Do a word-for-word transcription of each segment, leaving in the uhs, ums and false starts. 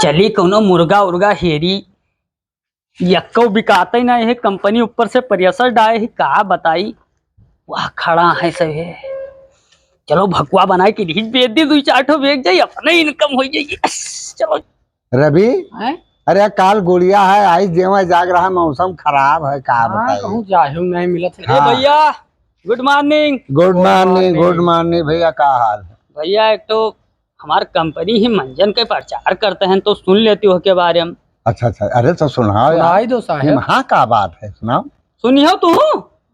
चली कौनो मुर्गा उर्गा हेरी, यक्को बिकाते ना, यह कंपनी ऊपर से pressure डाए ही, का बताई, वह खड़ा है सब है। चलो भकुआ बनाए के लिए बेच दी, दुई चार ठो बेच जाई, अपने income हो जाई। यस, चलो। रवि, हैं? अरे काल गुड़िया है, आई जेवा जाग रहा, मौसम खराब है, का हाँ, बताई? कहूँ जाहिर नहीं मिलत है। ए हाँ। भैया, good morning। Good morning, good morning। Good morning भैया, का हाल है? भैया, एक तो हमार कंपनी ही मंजन के प्रचार करते हैं, तो सुन लेती हो के बारे में। अच्छा, अच्छा, अरे तो सुनाओ यार। सुनाई दो साहेब। ये हाँ, का बात है, सुनाओ। सुनियो तू।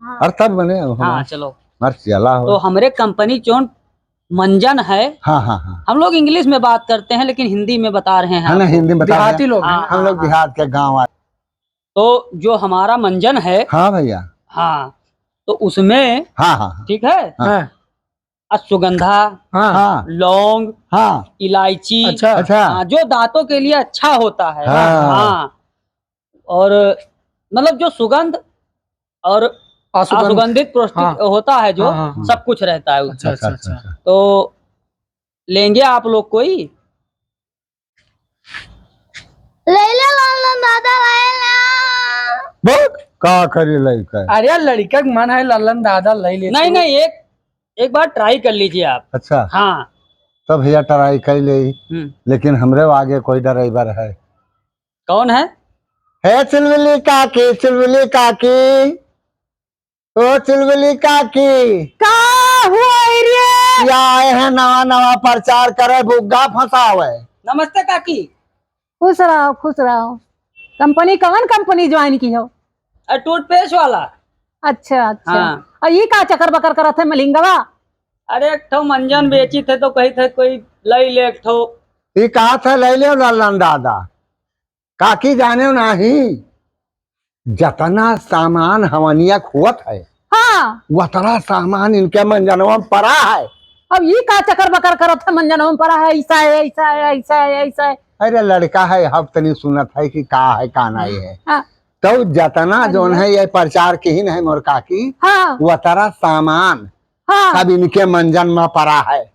हाँ। अरे तब बने हो। हाँ, चलो। मर चला हो। तो हमरे कंपनी जौन मंजन है, हाँ, हाँ, हाँ। हम लोग English में बात करते हैं, लेकिन हिंदी में बता रहे हैं हाँ, ना, आपको। हिंदी में बता रहे हैं। देहाती लोग हैं। हाँ, हम लोग हाँ, देहात के गाँव आए। तो जो हमारा मंजन है, हाँ भैया। हाँ, तो उसमें, हाँ, हाँ, हाँ। ठीक है? हाँ। हाँ। अश्वगंधा, हाँ। हाँ। लौंग, हाँ। इलायची, अच्छा। अच्छा। हाँ, जो दांतों के लिए अच्छा होता है। हाँ। हाँ। और मतलब जो सुगंध और असुगंध। असुगंधित पौष्टिक हाँ। होता है जो, हाँ, हाँ, हाँ। सब कुछ रहता है उसमें। अच्छा, अच्छा, अच्छा, अच्छा। तो लेंगे आप लोग कोई? ले ले लल्लन दादा, ले ले। बक, का करी लइका? अरे लड़का के मन है लल्लन दादा ले ले नहीं, तू। नहीं, एक, एक बार try कर लीजिए आप। अच्छा। हाँ। तब भैया try कर ले, हम्म। लेकिन हमरे आगे कोई driver है। कौन है? हे चुलबुली काकी, चुलबुली काकी। ओ चुलबुली काकी। का हुआ रे? या आए हैं नवा नवा प्रचार करे, बुग्गा फंसावे। नमस्ते काकी। खुश रहो, खुश रहो। कंपनी, कवन कंपनी join की हो? अ, toothpaste वाला। अच्छा, अच्छा। हाँ। और ये का चकर बकर करत है मलिंगवा? अरे, एक ठो मंजन बेची थे तो कही थे कोई लई ले एक ठो। ये कहा था लई ले लल्लन दादा। काकी जाने नाही, जतना सामान हवनिया खुअत है, हाँ। वतरा सामान इनके मंजनवा में परा है। अब ई का चकर बकर करत है, मंजनवा में परा है, ऐसा है, ऐसा है, ऐसा है, ऐसा है। अरे लड़का है, अब तनी सुनत है कि का है, का नहीं है। हाँ। तो जतना हाँ जौन जी। है, ये प्रचार किहिन है मोर काकी, हाँ। वतरा सामान हाँ। सब इनके मंजन में परा है।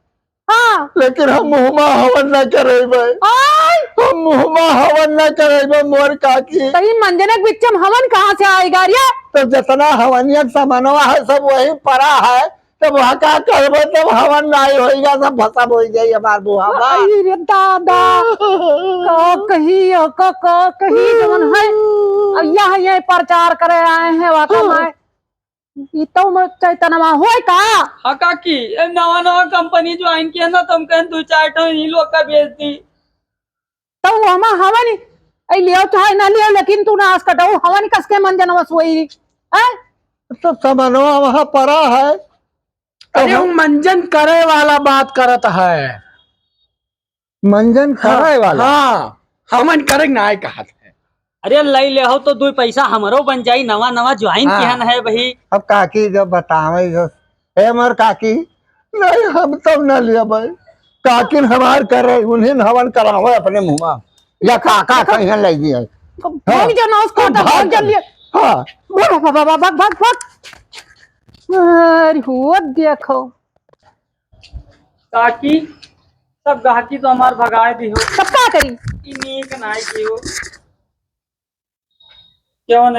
हाँ। लेकिन हम मुहमा हवन ना करेबे। आय। हम मुहमा हवन ना करेबे मोर काकी। तो ई मंजनक बिच्चम हवन कहाँ से आएगा रे? तो जितना हवनियत सामानवा है सब वही परा है, तब वहाँ का करबे, तब हवन नाई होइगा, सब भसम होइ जाई हमार मुहमा। आई रे दादा, का कही, का, का कही जवन है। अब यह, यह प्रचार करे आए हैं, वहाँ का माय। ई तो मोर चैतनवा होय का? हाँ काकी, ए नवा नवा कंपनी join किया ना, तो हम कहन दो चार ठो ई लोग का बेच दी। तो हमा हवन, ए लियो चाहे ना लियो, लेकिन तू नास कटाऊ हवन कसके मंजनवा सोई, हैं? तो सामानवा वहाँ परा है। अरे, वो मंजन करे वाला बात करत है। मंजन हाँ, करे वाला। हाँ, हमन करे नाय कहत है। अरे लई ले हो तो दुई पैसा हमरो बन जाई, नवा नवा join हाँ। किहन है भाई। अब काकी जब बतावे जो, ए मोर काकी, नहीं हम तब ना लिया भाई, काकिन हमार करे, उन्हें हवन करावे अपने मुँह में, या काका कहीं ले दिए। भाग हाँ। जा ना उसको, भाग भाग जा। जल्दी। हाँ। भाग, भाग, भाग, भाग, भाग, भाग। अरे हो देखो। काकी, सब गाहकी तो हमार भगाए दी हो। तब का करी? ई नीक नाई की हो। क्यों नहीं?